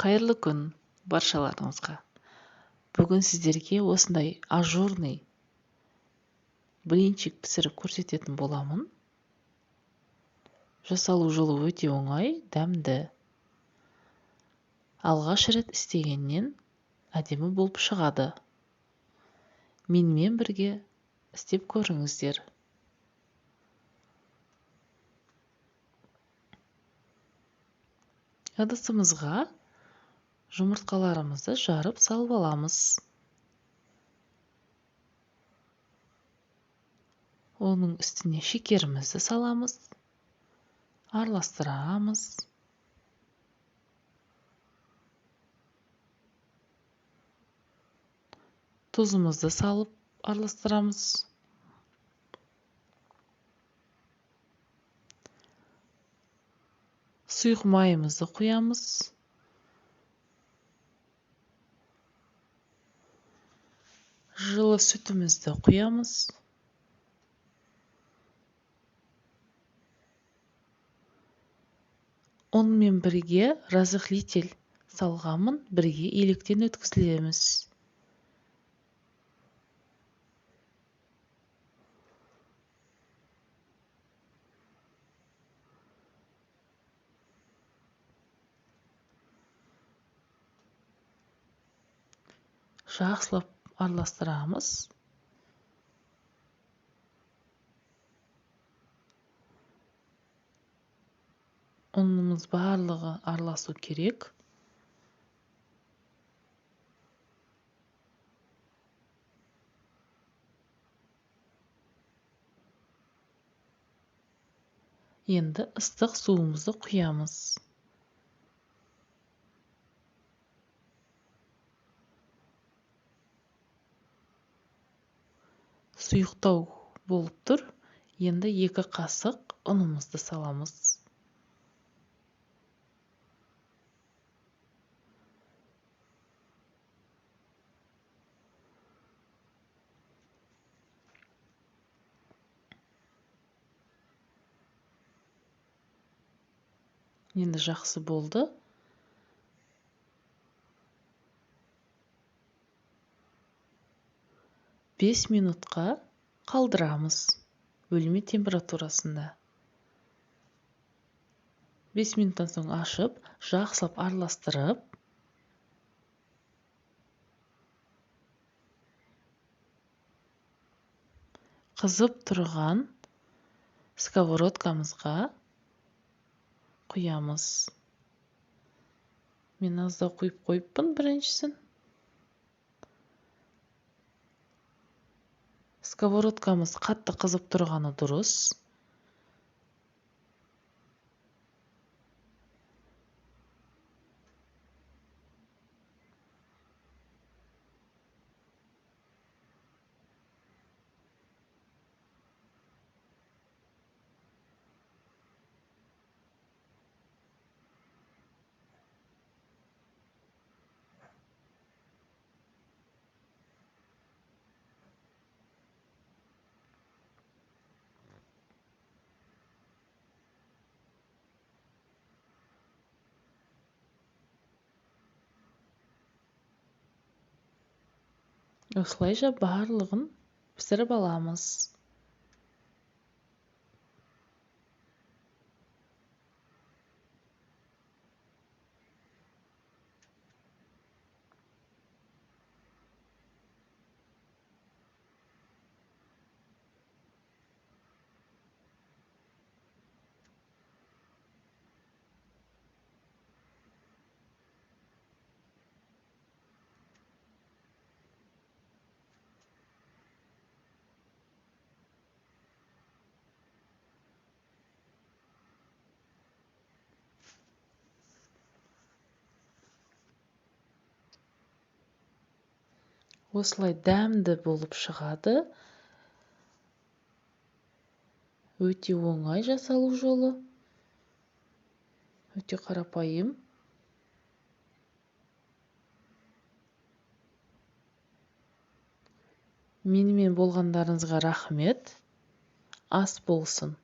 Қайырлы күн баршаларыңызға. Бүгін сіздерге осындай ажурный блинчик пісіріп көрсететін боламын. Жасалу жолы өте оңай, дәмді. Алғаш рет істегеннен әдемі болып шығады. Менімен бірге істеп көріңіздер. Ыдысымызға жұмыртқаларымызды жарып салып аламыз. Оның үстіне шекерімізді саламыз, араластырамыз. Тұзымызды салып араластырамыз. Сұйық майымызды құямыз. Жылы сүтімізді құямыз. Онымен бірге разрыхлитель салғанмын, бірге електен өткізілеміз. Жақсылап араластырамыз. Ұнымыз барлығы араласу керек. Енді ыстық суымызды құямыз. Сұйықтау болып тұр. Енді 2 қасық ұнымызды саламыз. Енді жақсы болды. 5 минутқа қалдырамыз бөлме температурасында. 5 минуттан соң ашып, жақсылап араластырып, қызып тұрған сковородкамызға құямыз. Мен аздау құйып қойыппын біріншісін. Сковородкамыз қатты қызып тұрғаны дұрыс. Осылайша барлығын пісіріп аламыз. Осылай дәмді болып шығады. Өте оңай жасалу жолы. Өте қарапайым. Менімен болғандарыңызға рахмет. Ас болсын.